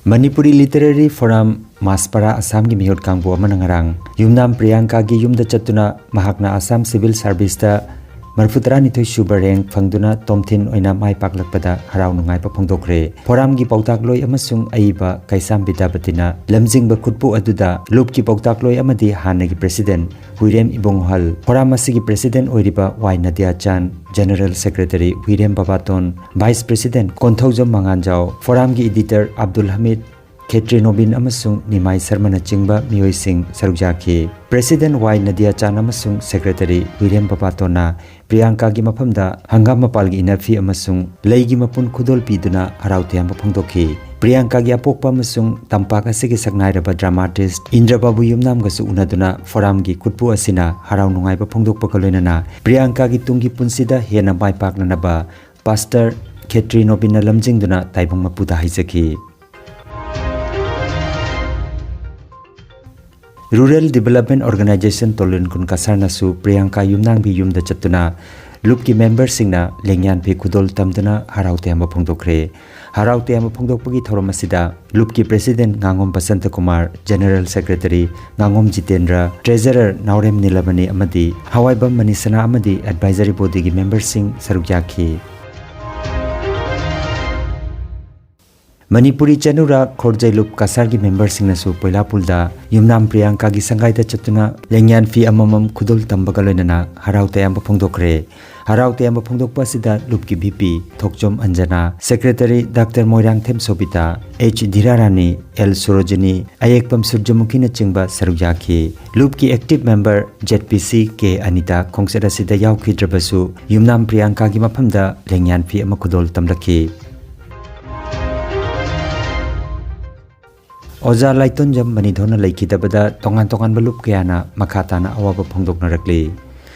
ꯃꯅꯤꯄꯨꯔꯤ ꯂꯤꯇꯔꯦꯔꯤ ꯐꯣꯔꯝ ꯃꯥꯁꯄꯥꯔꯥ ꯑꯁꯥꯝꯒꯤ ꯃꯤꯍꯨꯠ ꯀꯥꯡꯕꯨ ꯑꯃꯅ ꯉꯔꯥꯡ ꯌꯨꯝꯅꯥꯝ ꯄ꯭ꯔꯤꯌꯥꯡꯀꯥꯒꯤ ꯌꯨꯝꯗ ꯆꯠꯇꯨꯅ ꯃꯍꯥꯛꯅ ꯑꯁꯥꯝ ꯁꯤꯚꯤꯜ ꯁꯥꯔꯚꯤꯁꯇ ꯃꯔꯤꯐꯨ ꯇꯔꯥꯅꯤꯊꯣꯏ ꯁꯨꯕ ꯔꯦꯡꯛ ꯐꯪꯗꯨꯅ ꯇꯣꯝꯊꯤꯟ ꯑꯣꯏꯅ ꯃꯥꯏ ꯄꯥꯛꯂꯛꯄꯗ ꯍꯔꯥꯎ ꯅꯨꯡꯉꯥꯏꯕ ꯐꯣꯡꯗꯣꯛꯈ꯭ꯔꯦ꯫ ꯐꯣꯔꯝꯒꯤ ꯄꯥꯎꯇꯥꯛꯂꯣꯏ ꯑꯃꯁꯨꯡ ꯑꯏꯕ ꯀꯩꯁꯥꯝ ꯕꯤꯗ꯭ꯌꯥꯄꯇꯤꯅ ꯂꯝꯖꯤꯡꯕ ꯈꯨꯠꯄꯨ ꯑꯗꯨꯗ ꯂꯨꯞꯀꯤ ꯄꯥꯎꯇꯥꯛꯂꯣꯏ ꯑꯃꯗꯤ ꯍꯥꯟꯅꯒꯤ ꯄ꯭ꯔꯦꯁꯤꯗꯦꯟꯠ ꯍꯨꯏꯔꯦꯝ ꯏꯕꯣꯡꯍꯜ, ꯐꯣꯔꯝ ꯑꯁꯤꯒꯤ ꯄ꯭ꯔꯦꯁꯤꯗꯦꯟꯠ ꯑꯣꯏꯔꯤꯕ Y Nadiyachan, general secretary Huirem Babaton, vice president Konthoujam Manganjao, ꯐꯣꯔꯝꯒꯤ ꯏꯗꯤꯇꯔ ꯑꯕꯗꯨꯜ ꯍꯃꯤꯗ, ꯈꯦꯇ꯭ꯔꯤ ꯅꯣꯕꯤꯟ ꯑꯃꯁꯨꯡ ꯅꯤꯃꯥꯏ ꯁꯔꯃꯅꯆꯤꯡꯕ ꯃꯤꯑꯣꯏꯁꯤꯡ ꯁꯔꯨꯛ ꯌꯥꯈꯤ꯫ ꯄ꯭ꯔꯦꯁꯤꯗꯦꯟꯠ ꯋꯥꯏ ꯅꯗꯤꯌꯥꯆꯥꯟ ꯑꯃꯁꯨꯡ ꯁꯦꯀ꯭ꯔꯦꯇꯔꯤ ꯍꯨꯏꯔꯦꯝ ꯕꯕꯥꯇꯣꯟꯅ ꯄ꯭ꯔꯤꯌꯥꯡꯀꯥꯒꯤ ꯃꯐꯝꯗ ꯍꯪꯒꯥꯝ ꯃꯄꯥꯜꯒꯤ ꯏꯅꯐꯤ ꯑꯃꯁꯨꯡ ꯂꯩꯒꯤ ꯃꯄꯨꯟ ꯈꯨꯗꯣꯜ ꯄꯤꯗꯨꯅ ꯍꯔꯥꯎ ꯇꯌꯥꯝꯕ ꯐꯣꯡꯗꯣꯛꯈꯤ꯫ ꯄ꯭ꯔꯤꯌꯥꯡꯀꯥꯒꯤ ꯑꯄꯣꯛꯄ ꯑꯃꯁꯨꯡ ꯇꯝꯄꯥꯛ ꯑꯁꯤꯒꯤ ꯁꯛꯅꯥꯏꯔꯕ ꯗ꯭ꯔꯃꯥꯇꯤꯁ꯭ꯠ ꯏꯟꯗ꯭ꯔꯕꯥꯕꯨ ꯌꯨꯝꯅꯥꯝꯒꯁꯨ ꯎꯅꯗꯨꯅ ꯐꯣꯔꯝꯒꯤ ꯈꯨꯠꯄꯨ ꯑꯁꯤꯅ ꯍꯔꯥꯎ ꯅꯨꯡꯉꯥꯏꯕ ꯐꯣꯡꯗꯣꯛꯄꯒ ꯂꯣꯏꯅꯅ ꯄ꯭ꯔꯤꯌꯥꯡꯀꯥꯒꯤ ꯇꯨꯡꯒꯤ ꯄꯨꯟꯁꯤꯗ ꯍꯦꯟꯅ ꯃꯥꯏ ꯄꯥꯛꯅꯅꯕ ꯄꯥꯁꯇꯔ ꯈꯦꯇ꯭ꯔꯤ ꯅꯣꯕꯤꯟꯅ ꯂꯝꯖꯤꯡꯗꯨꯅ ꯇꯥꯏꯕꯪ ꯃꯄꯨꯗ ꯍꯥꯏꯖꯈꯤ꯫ Rural Development Organization ꯇꯣꯂꯨꯟ ꯈꯨꯟ ꯀꯁꯥꯔꯅꯁꯨ ꯄ꯭ꯔꯤꯌꯥꯡꯀꯥ ꯌꯨꯝꯅꯥꯝꯒꯤ ꯌꯨꯝꯗ ꯆꯠꯇꯨꯅ ꯂꯨꯞꯀꯤ ꯃꯦꯝꯕꯔꯁꯤꯡꯅ ꯂꯦꯡꯌꯥꯟ ꯐꯤ ꯈꯨꯗꯣꯜ ꯇꯝꯗꯨꯅ ꯍꯔꯥꯎ ꯇꯌꯥꯝꯕ ꯐꯣꯡꯗꯣꯛꯈ꯭ꯔꯦ꯫ ꯍꯔꯥꯎ ꯇꯌꯥꯝꯕ ꯐꯣꯡꯗꯣꯛꯄꯒꯤ ꯊꯧꯔꯝ ꯑꯁꯤꯗ ꯂꯨꯞꯀꯤ president ꯉꯥꯉꯣꯝ Basanta Kumar, general secretary ꯉꯥꯉꯣꯝ Jitendra, ꯇ꯭ꯔꯦꯖꯔꯔ ꯅꯥꯎꯔꯦꯝ ꯅꯤꯂꯃꯅꯤ ꯑꯃꯗꯤ ꯍꯋꯥꯏꯕꯝ ꯃꯅꯤꯁꯅꯥ ꯑꯃꯗꯤ ꯑꯦꯗꯚꯥꯏꯖꯔꯤ ꯕꯣꯗꯤꯒꯤ ꯃꯦꯝꯕꯔꯁꯤꯡ ꯁꯔꯨꯛ ꯌꯥꯈꯤ꯫ ꯃꯅꯤꯄꯨꯔꯤ ꯆꯅꯨꯔꯥ ꯈꯣꯔꯖꯩ ꯂꯨꯞ ꯀꯁꯥꯔꯒꯤ ꯃꯦꯝꯕꯔꯁꯤꯡꯅꯁꯨ ꯄꯣꯏꯂꯥꯄꯨꯜꯗ ꯌꯨꯝꯅꯥꯝ ꯄ꯭ꯔꯤꯌꯥꯡꯀꯥꯒꯤ ꯁꯪꯒꯥꯏꯗ ꯆꯠꯇꯨꯅ ꯂꯦꯡꯌꯥꯟ ꯐꯤ ꯑꯃꯃꯝ ꯈꯨꯗꯣꯜ ꯇꯝꯕꯒ ꯂꯣꯏꯅꯅ ꯍꯔꯥꯎ ꯇꯌꯥꯝꯕ ꯐꯣꯡꯗꯣꯛꯈ꯭ꯔꯦ꯫ ꯍꯔꯥꯎ ꯇꯌꯥꯝꯕ ꯐꯣꯡꯗꯣꯛꯄ ꯑꯁꯤꯗ ꯂꯨꯞꯀꯤ V P Thokchom Anjana, secretary doctor Moirangthem Sobita, H Dhirarani, L Surojini, ꯑꯌꯦꯛꯄꯝ ꯁꯨꯔꯖꯃꯨꯈꯤꯅꯆꯤꯡꯕ ꯁꯔꯨꯛ ꯌꯥꯈꯤ꯫ ꯂꯨꯞꯀꯤ active member J P C K Anita ꯈꯣꯡꯆꯠ ꯑꯁꯤꯗ ꯌꯥꯎꯈꯤꯗ꯭ꯔꯕꯁꯨ ꯌꯨꯝꯅꯥꯝ ꯄ꯭ꯔꯤꯌꯥꯡꯀꯥꯒꯤ ꯃꯐꯝꯗ ꯂꯦꯡꯌꯥꯟ ꯐꯤ ꯑꯃ ꯈꯨꯗꯣꯜ ꯇꯝꯂꯛꯈꯤ꯫ ꯑꯣꯖꯥ ꯂꯥꯏꯇꯣꯟꯖꯝ ꯃꯅꯤꯙꯣꯟꯅ ꯂꯩꯈꯤꯗꯕꯗ ꯇꯣꯉꯥꯟ ꯇꯣꯉꯥꯟꯕ ꯂꯨꯞ ꯀꯌꯥꯅ ꯃꯈꯥ ꯇꯥꯅ ꯑꯋꯥꯕ ꯐꯣꯡꯗꯣꯛꯅꯔꯛꯂꯤ꯫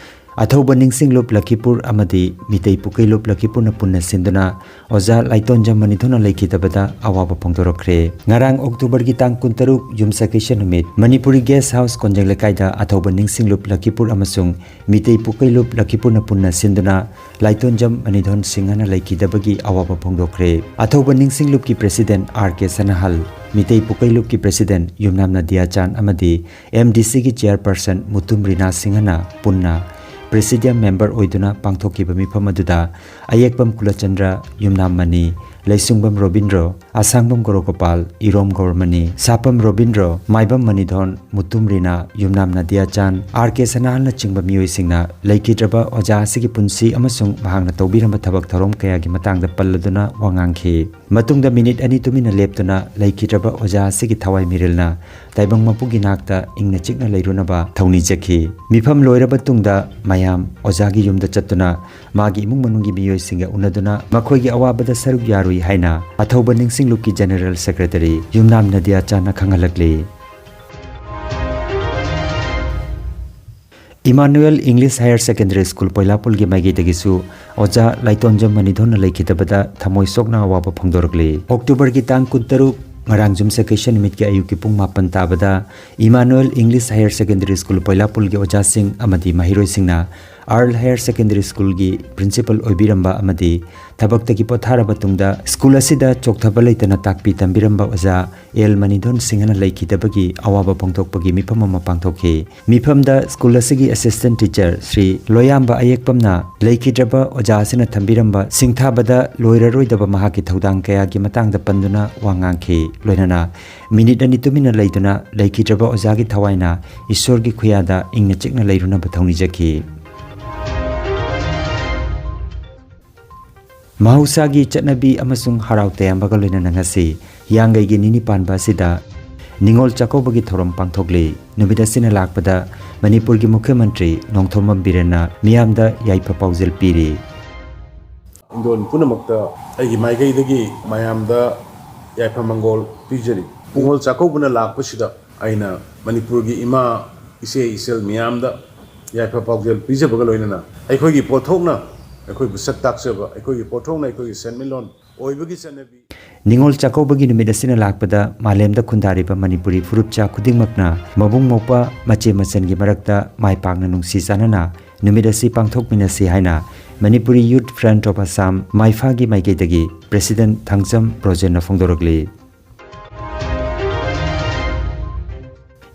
ꯑꯊꯧꯕ ꯅꯤꯡꯁꯤꯡ ꯂꯨꯞ ꯂꯈꯤꯄꯨꯔ ꯑꯃꯗꯤ ꯃꯤꯇꯩ ꯄꯨꯀꯩ ꯂꯨꯞ ꯂꯈꯤꯄꯨꯔꯅ ꯄꯨꯟꯅ ꯁꯤꯟꯗꯨꯅ ꯑꯣꯖꯥ ꯂꯥꯏꯇꯣꯟꯖꯝ ꯃꯅꯤꯙꯣꯟꯅ ꯂꯩꯈꯤꯗꯕꯗ ꯑꯋꯥꯕ ꯐꯣꯡꯗꯣꯔꯛꯈ꯭ꯔꯦ꯫ ꯉꯔꯥꯡ ꯑꯣꯛꯇꯣꯕꯔꯒꯤ ꯇꯥꯡ ꯀꯨꯟꯇꯔꯨꯛ ꯌꯨꯝꯁꯀꯩꯁ ꯅꯨꯃꯤꯠ ꯃꯅꯤꯄꯨꯔꯤ ꯒꯦꯁ ꯍꯥꯎꯁ ꯀꯣꯟꯖꯦꯡ ꯂꯩꯀꯥꯏꯗ ꯑꯊꯧꯕ ꯅꯤꯡꯁꯤꯡ ꯂꯨꯞ ꯂꯈꯤꯄꯨꯔ ꯑꯃꯁꯨꯡ ꯃꯤꯇꯩ ꯄꯨꯀꯩ ꯂꯨꯞ ꯂꯈꯤꯄꯨꯔꯅ ꯄꯨꯟꯅ ꯁꯤꯟꯗꯨꯅ ꯂꯥꯏꯇꯣꯟꯖꯝ ꯃꯅꯤꯙꯣꯟ ꯁꯤꯡꯍꯅ ꯂꯩꯈꯤꯗꯕꯒꯤ ꯑꯋꯥꯕ ꯐꯣꯡꯗꯣꯛꯈ꯭ꯔꯦ꯫ ꯑꯊꯧꯕ ꯅꯤꯡꯁꯤꯡ ꯂꯨꯞꯀꯤ ꯄ꯭ꯔꯦꯁꯤꯗꯦꯟꯠ ꯑꯥꯔ ꯀꯦ ꯁꯅꯥꯍꯜ, ꯃꯤꯇꯩ ꯄꯨꯀꯩ ꯂꯨꯞꯀꯤ ꯄ꯭ꯔꯦꯁꯤꯗꯦꯟꯠ ꯌꯨꯝꯅꯥꯝ ꯅꯗꯤꯌꯥꯆꯥꯟ ꯑꯃꯗꯤ ꯑꯦꯝ ꯗꯤ ꯁꯤꯒꯤ ꯆꯤꯌꯔꯄꯔꯁꯟ ꯃꯨꯇꯨꯝ ꯔꯤꯅꯥ ꯁꯤꯡꯍꯅ ꯄꯨꯟꯅ ꯄ꯭ꯔꯦꯁꯤꯗꯤꯌꯝ ꯃꯦꯝꯕꯔ ꯑꯣꯏꯗꯨꯅ ꯄꯥꯡꯊꯣꯛꯈꯤꯕ ꯃꯤꯐꯝ ꯑꯗꯨꯗ ꯑꯌꯦꯛꯄꯝ ꯀꯨꯂꯆꯟꯗ꯭ꯔ, ꯌꯨꯝꯅꯥꯝ ꯃꯅꯤ, ꯂꯩꯁꯨꯡꯕꯝ ꯔꯣꯕꯤꯟꯗ꯭ꯔꯣ, ꯑꯁꯥꯡꯕꯝ ꯒꯣꯔꯣꯒꯣꯄꯥꯜ, ꯏꯔꯣꯝ ꯒꯧꯔꯃꯅꯤ, ꯁꯥꯄꯝ ꯔꯣꯕꯤꯟꯗ꯭ꯔꯣ, ꯃꯥꯏꯕꯝ ꯃꯅꯤꯙꯣꯟ, ꯃꯨꯇꯨꯝ ꯔꯤꯅꯥ, ꯌꯨꯝꯅꯥꯝ ꯅꯗꯤꯌꯥꯆꯥꯟ, ꯑꯥꯔ ꯀꯦ ꯁꯅꯥꯍꯜꯅꯆꯤꯡꯕ ꯃꯤꯑꯣꯏꯁꯤꯡꯅ ꯂꯩꯈꯤꯗ꯭ꯔꯕ ꯑꯣꯖꯥ ꯑꯁꯤꯒꯤ ꯄꯨꯟꯁꯤ ꯑꯃꯁꯨꯡ ꯃꯍꯥꯛꯅ ꯇꯧꯕꯤꯔꯝꯕ ꯊꯕꯛ ꯊꯧꯔꯝ ꯀꯌꯥꯒꯤ ꯃꯇꯥꯡꯗ ꯄꯜꯂꯗꯨꯅ ꯋꯥ ꯉꯥꯡꯈꯤ꯫ ꯃꯇꯨꯡꯗ ꯃꯤꯅꯤꯠ ꯑꯅꯤ ꯇꯨꯃꯤꯟꯅ ꯂꯦꯞꯇꯨꯅ ꯂꯩꯈꯤꯗ꯭ꯔꯕ ꯑꯣꯖꯥ ꯑꯁꯤꯒꯤ ꯊꯋꯥꯏ ꯃꯤꯔꯤꯜꯅ ꯇꯥꯏꯕꯪ ꯃꯄꯨꯒꯤ ꯅꯥꯛꯇ ꯏꯪꯅ ꯆꯤꯛꯅ ꯂꯩꯔꯨꯅꯕ ꯊꯧꯅꯤꯖꯈꯤ꯫ ꯃꯤꯐꯝ ꯂꯣꯏꯔꯕ ꯇꯨꯡꯗ ꯃꯌꯥꯝ ꯑꯣꯖꯥꯒꯤ ꯌꯨꯝꯗ ꯆꯠꯇꯨꯅ ꯃꯥꯒꯤ ꯏꯃꯨꯡ ꯃꯅꯨꯡꯒꯤ ꯃꯤꯑꯣꯏꯁꯤꯡꯒ ꯎꯅꯗꯨꯅ ꯃꯈꯣꯏꯒꯤ ꯑꯋꯥꯕꯗ ꯁꯔꯨꯛ ꯌꯥꯔꯨꯏ ꯍꯥꯏꯅ ꯑꯊꯧꯕ ꯅꯤꯡꯁꯤꯡ ꯂꯨꯞꯀꯤ ꯖꯦꯅꯦꯔꯦꯜ ꯁꯦꯀ꯭ꯔꯦꯇꯔꯤ ꯌꯨꯝꯅꯥꯝ ꯅꯗꯤꯌꯥꯆꯥꯟꯅ ꯈꯪꯍꯜꯂꯛꯂꯤ꯫ ꯏꯃꯥꯅꯨꯑꯦꯜ ꯏꯪꯂꯤꯁ ꯍꯥꯌꯔ ꯁꯦꯀꯦꯟꯗꯔꯤ ꯁ꯭ꯀꯨꯜ ꯄꯣꯏꯂꯥꯄꯨꯜꯒꯤ ꯃꯥꯏꯀꯩꯗꯒꯤꯁꯨ ꯑꯣꯖꯥ ꯂꯥꯏꯇꯣꯟꯖꯝ ꯃꯅꯤꯙꯣꯟꯅ ꯂꯩꯈꯤꯗꯕꯗ ꯊꯃꯣꯏ ꯁꯣꯛꯅ ꯑꯋꯥꯕ ꯐꯣꯡꯗꯣꯔꯛꯂꯤ꯫ ꯑꯣꯛꯇꯣꯕꯔꯒꯤ ꯇꯥꯡ ꯀꯨꯟꯇꯔꯨꯛ, ꯉꯔꯥꯡ ꯌꯨꯝꯁꯀꯩꯁ ꯅꯨꯃꯤꯠꯀꯤ ꯑꯌꯨꯛꯀꯤ ꯄꯨꯡ ꯃꯥꯄꯟ ꯇꯥꯕꯗ ꯏꯃꯥꯅꯨꯑꯦꯜ ꯏꯪꯂꯤꯁ ꯍꯥꯌꯔ ꯁꯦꯀꯦꯟꯗꯔꯤ ꯁ꯭ꯀꯨꯜ ꯄꯣꯏꯂꯥꯄꯨꯜꯒꯤ ꯑꯣꯖꯥꯁꯤꯡ ꯑꯃꯗꯤ ꯃꯍꯩꯔꯣꯏꯁꯤꯡꯅ ꯑꯥꯔꯜ ꯍꯥꯌꯔ ꯁꯦꯀꯦꯟꯗꯔꯤ ꯁ꯭ꯀꯨꯜꯒꯤ ꯄ꯭ꯔꯤꯟꯁꯤꯄꯜ ꯑꯣꯏꯕꯤꯔꯝꯕ ꯑꯃꯗꯤ ꯊꯕꯛꯇꯒꯤ ꯄꯣꯊꯥꯔꯕ ꯇꯨꯡꯗ ꯁ꯭ꯀꯨꯜ ꯑꯁꯤꯗ ꯆꯣꯛꯊꯕ ꯂꯩꯇꯅ ꯇꯥꯛꯄꯤ ꯇꯝꯕꯤꯔꯝꯕ ꯑꯣꯖꯥ ꯑꯦꯜ ꯃꯅꯤꯙꯣꯟ ꯁꯤꯡꯍꯅ ꯂꯩꯈꯤꯗꯕꯒꯤ ꯑꯋꯥꯕ ꯐꯣꯡꯗꯣꯛꯄꯒꯤ ꯃꯤꯐꯝ ꯑꯃ ꯄꯥꯡꯊꯣꯛꯈꯤ꯫ ꯃꯤꯐꯝꯗ ꯁ꯭ꯀꯨꯜ ꯑꯁꯤꯒꯤ ꯑꯦꯁꯤꯁꯇꯦꯟ ꯇꯤꯆꯔ ꯁ꯭ꯔꯤ ꯂꯣꯌꯥꯝꯕ ꯑꯌꯦꯛꯄꯝꯅ ꯂꯩꯈꯤꯗ꯭ꯔꯕ ꯑꯣꯖꯥ ꯑꯁꯤꯅ ꯊꯝꯕꯤꯔꯝꯕ ꯁꯤꯡꯊꯥꯕꯗ ꯂꯣꯏꯔꯔꯣꯏꯗꯕ ꯃꯍꯥꯛꯀꯤ ꯊꯧꯗꯥꯡ ꯀꯌꯥꯒꯤ ꯃꯇꯥꯡꯗ ꯄꯟꯗꯨꯅ ꯋꯥ ꯉꯥꯡꯈꯤ꯫ ꯂꯣꯏꯅꯅ ꯃꯤꯅꯤꯠ ꯑꯅꯤ ꯇꯨꯃꯤꯟꯅ ꯂꯩꯗꯨꯅ ꯂꯩꯈꯤꯗ꯭ꯔꯕ ꯑꯣꯖꯥꯒꯤ ꯊꯋꯥꯏꯅ ꯏꯁꯣꯔꯒꯤ ꯈꯨꯌꯥꯗ ꯏꯪꯅ ꯆꯤꯛꯅ ꯂꯩꯔꯨꯅꯕ ꯊꯧꯅꯤꯖꯈꯤ꯫ ꯃꯍꯧꯁꯥꯒꯤ ꯆꯠꯅꯕꯤ ꯑꯃꯁꯨꯡ ꯍꯔꯥꯎ ꯇꯌꯥꯝꯕꯒ ꯂꯣꯏꯅꯅ ꯉꯁꯤ ꯍꯤꯌꯥꯡꯒꯩꯒꯤ ꯅꯤꯅꯤ ꯄꯥꯟꯕ ꯑꯁꯤꯗ ꯅꯤꯉꯣꯜ ꯆꯥꯛꯀꯧꯕꯒꯤ ꯊꯧꯔꯝ ꯄꯥꯡꯊꯣꯛꯂꯤ꯫ ꯅꯨꯃꯤꯠ ꯑꯁꯤꯅ ꯂꯥꯛꯄꯗ ꯃꯅꯤꯄꯨꯔꯒꯤ ꯃꯨꯈ꯭ꯌ ꯃꯟꯇ꯭ꯔꯤ ꯅꯣꯡꯊꯣꯝꯕꯝ ꯕꯤꯔꯦꯟꯅ ꯃꯤꯌꯥꯝꯗ ꯌꯥꯏꯐ ꯄꯥꯎꯖꯦꯜ ꯄꯤꯔꯤ꯫ ꯏꯪꯗꯣꯟ ꯄꯨꯝꯅꯃꯛꯇ ꯑꯩꯒꯤ ꯃꯥꯏꯀꯩꯗꯒꯤ ꯃꯌꯥꯝꯗ ꯌꯥꯏꯐ ꯃꯪꯒꯣꯜ ꯄꯤꯖꯔꯤ꯫ ꯅꯤꯉꯣꯜ ꯆꯥꯛꯀꯧꯕꯅ ꯂꯥꯛꯄꯁꯤꯗ ꯑꯩꯅ ꯃꯅꯤꯄꯨꯔꯒꯤ ꯏꯃꯥ, ꯏꯆꯦ, ꯏꯆꯜ ꯃꯤꯌꯥꯝꯗ ꯌꯥꯏꯐ ꯄꯥꯎꯖꯦꯜ ꯄꯤꯖꯕꯒ ꯂꯣꯏꯅꯅ ꯑꯩꯈꯣꯏꯒꯤ ꯄꯣꯠꯊꯣꯛꯅ ꯑꯩꯈꯣꯏꯕꯨ ꯁꯛ ꯇꯥꯛꯆꯕ, ꯑꯩꯈꯣꯏꯒꯤ ꯄꯣꯠꯊꯣꯛꯅ ꯑꯩꯈꯣꯏꯒꯤ ꯁꯦꯟꯃꯤꯠꯂꯣꯟ ꯑꯣꯏꯕꯒꯤ ꯆꯠꯅꯕꯤ꯫ ꯅꯤꯉꯣꯜ ꯆꯥꯛꯀꯧꯕꯒꯤ ꯅꯨꯃꯤꯠ ꯑꯁꯤꯅ ꯂꯥꯛꯄꯗ ꯃꯥꯂꯦꯝꯗ ꯈꯨꯟꯗꯥꯔꯤꯕ ꯃꯅꯤꯄꯨꯔꯤ ꯐꯨꯔꯨꯞꯆꯥ ꯈꯨꯗꯤꯡꯃꯛꯅ ꯃꯕꯨꯡ ꯃꯧꯄ꯭ꯋꯥ ꯃꯆꯦ ꯃꯆꯟꯒꯤ ꯃꯔꯛꯇ ꯃꯥꯏ ꯄꯥꯛꯅ ꯅꯨꯡꯁꯤ ꯆꯥꯟꯅꯅ ꯅꯨꯃꯤꯠ ꯑꯁꯤ ꯄꯥꯡꯊꯣꯛꯃꯤꯟꯅꯁꯤ ꯍꯥꯏꯅ Manipuri Youth Front of Assam, ꯃꯥꯏꯐꯥꯒꯤ ꯃꯥꯏꯀꯩꯗꯒꯤ ꯄ꯭ꯔꯦꯁꯤꯗꯦꯟꯠ ꯊꯥꯡꯖꯝ ꯔꯣꯖꯦꯟꯅ ꯐꯣꯡꯗꯣꯔꯛꯂꯤ꯫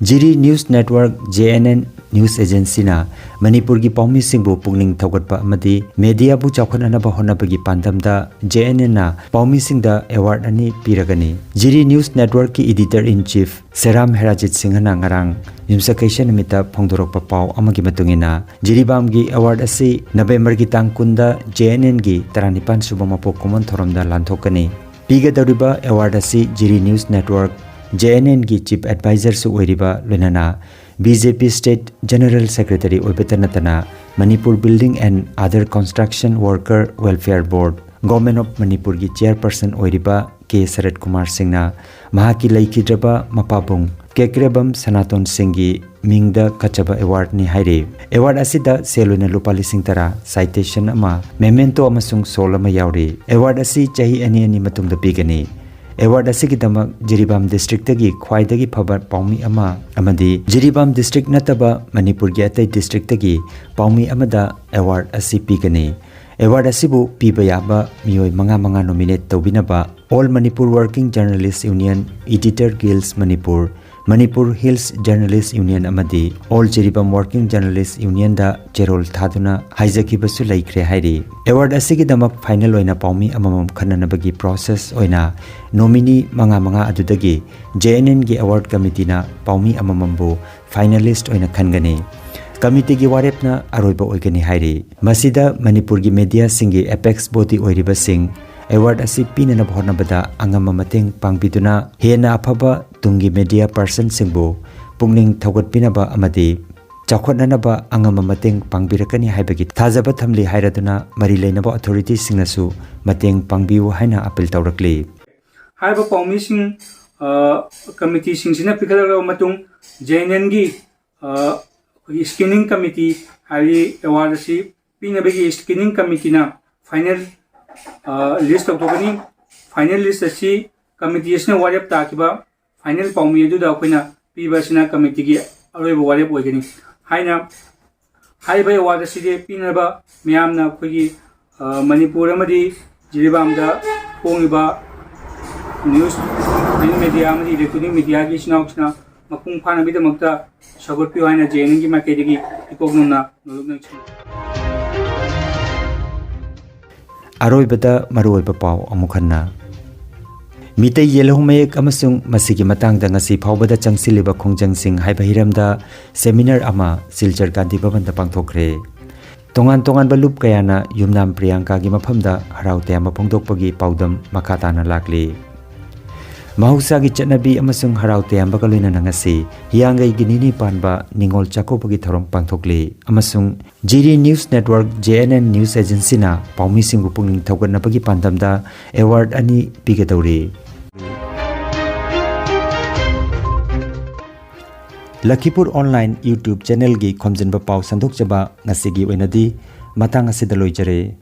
Jiri news network, J N N news ꯑꯦꯖꯦꯟꯁꯤꯅ ꯃꯅꯤꯄꯨꯔꯒꯤ ꯄꯥꯎꯃꯤꯁꯤꯡꯕꯨ ꯄꯨꯛꯅꯤꯡ ꯊꯧꯒꯠꯄ ꯑꯃꯗꯤ ꯃꯦꯗꯤꯌꯥꯕꯨ ꯆꯥꯎꯈꯠꯅꯅꯕ ꯍꯣꯠꯅꯕꯒꯤ ꯄꯥꯟꯗꯝꯗ ꯖꯦ ꯑꯦꯟ ꯑꯦꯟꯅ ꯄꯥꯎꯃꯤꯁꯤꯡꯗ ꯑꯦꯋꯥꯔꯗ ꯑꯅꯤ ꯄꯤꯔꯒꯅꯤ꯫ ꯖꯤꯔꯤ ꯅ꯭ꯌꯨꯁ ꯅꯦꯠꯋꯥꯔꯛꯀꯤ ꯏꯗꯤꯇꯔ ꯏꯟ ꯆꯤꯐ ꯁꯦꯔꯥꯝ ꯍꯦꯔꯥꯖꯤꯠ ꯁꯤꯡꯍꯅ ꯉꯔꯥꯡ ꯌꯨꯝꯁꯀꯩꯁ ꯅꯨꯃꯤꯠꯇ ꯐꯣꯡꯗꯣꯔꯛꯄ ꯄꯥꯎ ꯑꯃꯒꯤ ꯃꯇꯨꯡ ꯏꯟꯅ, ꯖꯤꯔꯤꯕꯥꯝꯒꯤ ꯑꯦꯋꯥꯔꯗ ꯑꯁꯤ ꯅꯕꯦꯝꯕꯔꯒꯤ ꯇꯥꯡ ꯀꯨꯟꯗ ꯖꯦ ꯑꯦꯟ ꯑꯦꯟꯒꯤ ꯇꯔꯥꯅꯤꯄꯥꯟ ꯁꯨꯕ ꯃꯄꯣꯛ ꯀꯨꯝꯑꯣꯟ ꯊꯧꯔꯝꯗ ꯂꯥꯟꯊꯣꯛꯀꯅꯤ꯫ ꯄꯤꯒꯗꯧꯔꯤꯕ ꯑꯦꯋꯥꯔꯗ ꯑꯁꯤ Jiri news network, J N ꯑꯦꯟꯒꯤ ꯆꯤꯐ ꯑꯦꯗꯚꯥꯏꯖꯔꯁꯨ ꯑꯣꯏꯔꯤꯕ, ꯂꯣꯏꯅꯅ B J P state general secretary ꯑꯣꯏꯕꯇ ꯅꯠꯇꯅ Manipur building and other construction worker welfare board, government of ꯃꯅꯤꯄꯨꯔꯒꯤ ꯆꯦꯌꯔꯄꯔꯁꯟ ꯑꯣꯏꯔꯤꯕ ꯀꯦ ꯁꯔꯠ ꯀꯨꯃꯥꯔ ꯁꯤꯡꯅ ꯃꯍꯥꯛꯀꯤ ꯂꯩꯈꯤꯗ꯭ꯔꯕ ꯃꯄꯥꯕꯨꯡ ꯀꯦꯀ꯭ꯔꯦꯕꯝ ꯁꯅꯥꯇꯣꯟ ꯁꯤꯡꯒꯤ ꯃꯤꯡꯗ ꯀꯠꯆꯕ ꯑꯦꯋꯥꯔꯗꯅꯤ ꯍꯥꯏꯔꯤ꯫ ꯑꯦꯋꯥꯔꯗ ꯑꯁꯤꯗ ꯁꯦꯜ ꯑꯣꯏꯅ ꯂꯨꯄꯥ ꯂꯤꯁꯤꯡ ꯇꯔꯥ, ꯁꯥꯏꯇꯦꯁꯟ ꯑꯃ, ꯃꯦꯃꯦꯟꯇꯣ ꯑꯃꯁꯨꯡ ꯁꯣꯜ ꯑꯃ ꯌꯥꯎꯔꯤ꯫ ꯑꯦꯋꯥꯔꯗ ꯑꯁꯤ ꯆꯍꯤ ꯑꯅꯤ ꯑꯅꯤ ꯃꯇꯨꯡꯗ ꯄꯤꯒꯅꯤ꯫ ꯑꯦꯋꯥꯔꯗ ꯑꯁꯤꯒꯤꯗꯃꯛ ꯖꯤꯔꯤꯕꯥꯝ ꯗꯤꯁꯇ꯭ꯔꯤꯛꯇꯒꯤ ꯈ꯭ꯋꯥꯏꯗꯒꯤ ꯐꯕ ꯄꯥꯎꯃꯤ ꯑꯃ ꯑꯃꯗꯤ ꯖꯤꯔꯤꯕꯥꯝ ꯗꯤꯁꯇ꯭ꯔꯤꯛ ꯅꯠꯇꯕ ꯃꯅꯤꯄꯨꯔꯒꯤ ꯑꯇꯩ ꯗꯤꯁꯇ꯭ꯔꯤꯛꯇꯒꯤ ꯄꯥꯎꯃꯤ ꯑꯃꯗ ꯑꯦꯋꯥꯔꯗ ꯑꯁꯤ ꯄꯤꯒꯅꯤ꯫ ꯑꯦꯋꯥꯔꯗ ꯑꯁꯤꯕꯨ ꯄꯤꯕ ꯌꯥꯕ ꯃꯤꯑꯣꯏ ꯃꯉꯥ ꯃꯉꯥ ꯅꯣꯃꯤꯅꯦꯠ ꯇꯧꯕꯤꯅꯕ All Manipur Working Journalist Union, Editor Guilds Manipur, Manipur hills journalist union ꯑꯃꯗꯤ ꯑꯣꯜ ꯖꯤꯔꯤꯕꯥꯝ ꯋꯥꯔꯀꯤꯡ ꯖꯔꯅꯦꯂꯤꯁ ꯌꯨꯅꯤꯌꯟꯗ ꯆꯦꯔꯣꯜ ꯊꯥꯗꯨꯅ ꯍꯥꯏꯖꯈꯤꯕꯁꯨ ꯂꯩꯈ꯭ꯔꯦ ꯍꯥꯏꯔꯤ꯫ ꯑꯦꯋꯥꯔꯗ ꯑꯁꯤꯒꯤꯗꯃꯛ ꯐꯥꯏꯅꯦꯜ ꯑꯣꯏꯅ ꯄꯥꯎꯃꯤ ꯑꯃꯃꯝ ꯈꯟꯅꯅꯕꯒꯤ ꯄ꯭ꯔꯣꯁꯦꯁ ꯑꯣꯏꯅ ꯅꯣꯃꯤꯅꯤ ꯃꯉꯥ ꯃꯉꯥ ꯑꯗꯨꯗꯒꯤ ꯖꯦ ꯑꯦꯟ ꯑꯦꯟꯒꯤ ꯑꯦꯋꯥꯔꯗ ꯀꯃꯤꯇꯤꯅ ꯄꯥꯎꯃꯤ ꯑꯃꯃꯝꯕꯨ ꯐꯥꯏꯅꯦꯂꯤꯁ꯭ꯠ ꯑꯣꯏꯅ ꯈꯟꯒꯅꯤ꯫ ꯀꯃꯤꯇꯤꯒꯤ ꯋꯥꯔꯦꯞꯅ ꯑꯔꯣꯏꯕ ꯑꯣꯏꯒꯅꯤ ꯍꯥꯏꯔꯤ꯫ ꯃꯁꯤꯗ ꯃꯅꯤꯄꯨꯔꯒꯤ ꯃꯦꯗꯤꯌꯥꯁꯤꯡꯒꯤ ꯑꯦꯄꯦꯛꯁ ꯕꯣꯗꯤ ꯑꯣꯏꯔꯤꯕꯁꯤꯡ ꯑꯦꯋꯥꯔꯗ ꯑꯁꯤ ꯄꯤꯅꯅꯕ ꯍꯣꯠꯅꯕꯗ ꯑꯉꯝꯕ ꯃꯇꯦꯡ ꯄꯥꯡꯕꯤꯗꯨꯅ ꯍꯦꯟꯅ ꯑꯐꯕ ꯇꯨꯡꯒꯤ ꯃꯦꯗꯤꯌꯥ ꯄꯔꯁꯟꯁꯤꯡꯕꯨ ꯄꯨꯛꯅꯤꯡ ꯊꯧꯒꯠꯄꯤꯅꯕ ꯑꯃꯗꯤ ꯆꯥꯎꯈꯠꯅꯅꯕ ꯑꯉꯝꯕ ꯃꯇꯦꯡ ꯄꯥꯡꯕꯤꯔꯛꯀꯅꯤ ꯍꯥꯏꯕꯒꯤ ꯊꯥꯖꯕ ꯊꯝꯂꯤ ꯍꯥꯏꯔꯗꯨꯅ ꯃꯔꯤ ꯂꯩꯅꯕ ꯑꯣꯊꯣꯔꯤꯇꯤꯁꯤꯡꯅꯁꯨ ꯃꯇꯦꯡ ꯄꯥꯡꯕꯤꯌꯨ ꯍꯥꯏꯅ ꯑꯄꯤꯜ ꯇꯧꯔꯛꯂꯤ꯫ ꯍꯥꯏꯔꯤꯕ ꯄꯥꯎꯃꯤꯁꯤꯡ, ꯑ, ꯀꯃꯤꯇꯤꯁꯤꯡꯁꯤꯅ ꯄꯤꯈꯠꯂꯛꯂꯕ ꯃꯇꯨꯡ, ꯖꯦ ꯑꯦꯟ ꯑꯦꯟꯒꯤ, ꯑ, ꯑꯩꯈꯣꯏꯒꯤ ꯁ꯭ꯀ꯭ꯔꯤꯅꯤꯡ ꯀꯃꯤꯇꯤ, ꯍꯥꯏꯗꯤ ꯑꯦꯋꯥꯔꯗ ꯑꯁꯤ ꯄꯤꯅꯕꯒꯤ ꯁ꯭ꯀ꯭ꯔꯤꯅꯤꯡ ꯀꯃꯤꯇꯤꯅ ꯐꯥꯏꯅꯦꯜ, ꯑ, ꯂꯤꯁ꯭ꯠ ꯇꯧꯊꯣꯛꯀꯅꯤ꯫ ꯐꯥꯏꯅꯦꯜ ꯂꯤꯁ꯭ꯠ ꯑꯁꯤ ꯀꯃꯤꯇꯤ ꯑꯁꯤꯅ ꯋꯥꯔꯦꯞ ꯇꯥꯈꯤꯕ ꯐꯥꯏꯅꯦꯜ ꯄꯥꯎꯃꯤ ꯑꯗꯨꯗ ꯑꯩꯈꯣꯏꯅ ꯄꯤꯕ ꯑꯁꯤꯅ ꯀꯃꯤꯇꯤꯒꯤ ꯑꯔꯣꯏꯕ ꯋꯥꯔꯦꯞ ꯑꯣꯏꯒꯅꯤ ꯍꯥꯏꯅ ꯍꯥꯏꯔꯤꯕ ꯑꯦꯋꯥꯔꯗ ꯑꯁꯤꯗꯤ ꯄꯤꯅꯕ ꯃꯤꯌꯥꯝꯅ ꯑꯩꯈꯣꯏꯒꯤ, ꯑ, ꯃꯅꯤꯄꯨꯔ ꯑꯃꯗꯤ ꯖꯤꯔꯤꯕꯥꯝꯗ ꯐꯣꯡꯉꯤꯕ ꯅ꯭ꯌꯨꯁ, ꯄ꯭ꯔꯤꯟꯠ ꯃꯦꯗꯤꯌꯥ ꯑꯃꯗꯤ ꯏꯂꯦꯛꯇ꯭ꯔꯣꯅꯤꯛ ꯃꯦꯗꯤꯌꯥꯒꯤ ꯏꯆꯤꯟ ꯏꯅꯥꯎꯁꯤꯡꯅ ꯃꯄꯨꯡ ꯐꯥꯅꯕꯒꯤꯗꯃꯛꯇ ꯁꯧꯒꯠꯄꯤꯌꯨ ꯍꯥꯏꯅ ꯖꯦ ꯑꯦꯟ ꯑꯦꯟꯒꯤ ꯃꯥꯏꯀꯩꯗꯒꯤ ꯏꯀꯣꯛ ꯅꯧꯅ ꯅꯣꯂꯨꯛꯅ ꯅꯤꯡꯁꯤꯡꯏ꯫ ꯑꯔꯣꯏꯕꯗ ꯃꯔꯨꯑꯣꯏꯕ ꯄꯥꯎ ꯑꯃꯨꯛ ꯍꯟꯅ꯫ ꯃꯤꯇꯩ ꯌꯦꯜꯍꯧ ꯃꯌꯦꯛ ꯑꯃꯁꯨꯡ ꯃꯁꯤꯒꯤ ꯃꯇꯥꯡꯗ ꯉꯁꯤ ꯐꯥꯎꯕꯗ ꯆꯪꯁꯤꯜꯂꯤꯕ ꯈꯣꯡꯖꯪꯁꯤꯡ ꯍꯥꯏꯕ ꯍꯤꯔꯝꯗ ꯁꯦꯃꯤꯅꯥꯔ ꯑꯃ ꯁꯤꯜꯆꯔ ꯒꯥꯟꯙꯤ ꯚꯕꯟꯗ ꯄꯥꯡꯊꯣꯛꯈ꯭ꯔꯦ꯫ ꯇꯣꯉꯥꯟ ꯇꯣꯉꯥꯟꯕ ꯂꯨꯞ ꯀꯌꯥꯅ ꯌꯨꯝꯅꯥꯝ ꯄ꯭ꯔꯤꯌꯥꯡꯀꯥꯒꯤ ꯃꯐꯝꯗ ꯍꯔꯥꯎ ꯇꯌꯥꯝꯕ ꯐꯣꯡꯗꯣꯛꯄꯒꯤ ꯄꯥꯎꯗꯝ ꯃꯈꯥ ꯇꯥꯅ ꯂꯥꯛꯂꯤ꯫ ꯃꯍꯧꯁꯥꯒꯤ ꯆꯠꯅꯕꯤ ꯑꯃꯁꯨꯡ ꯍꯔꯥꯎ ꯇꯌꯥꯝꯕꯒ ꯂꯣꯏꯅꯅ ꯉꯁꯤ ꯍꯤꯌꯥꯡꯒꯩꯒꯤ ꯅꯤꯅꯤ ꯄꯥꯟꯕ ꯅꯤꯉꯣꯜ ꯆꯥꯛꯀꯧꯕꯒꯤ ꯊꯧꯔꯝ ꯄꯥꯡꯊꯣꯛꯂꯤ ꯑꯃꯁꯨꯡ Jiri news network, J N N news ꯑꯦꯖꯦꯟꯁꯤꯅ ꯄꯥꯎꯃꯤꯁꯤꯡꯕꯨ ꯄꯨꯛꯅꯤꯡ ꯊꯧꯒꯠꯅꯕꯒꯤ ꯄꯥꯟꯗꯝꯗ ꯑꯦꯋꯥꯔꯗ ꯑꯅꯤ ꯄꯤꯒꯗꯧꯔꯤ꯫ ꯂꯈꯤꯄꯨꯔ ꯑꯣꯟꯂꯥꯏꯟ YouTube ꯆꯦꯅꯦꯜꯒꯤ ꯈꯣꯝꯖꯤꯟꯕ ꯄꯥꯎ ꯁꯟꯗꯣꯛꯆꯕ ꯉꯁꯤꯒꯤ ꯑꯣꯏꯅꯗꯤ ꯃꯇꯥꯡ ꯑꯁꯤꯗ ꯂꯣꯏꯖꯔꯦ꯫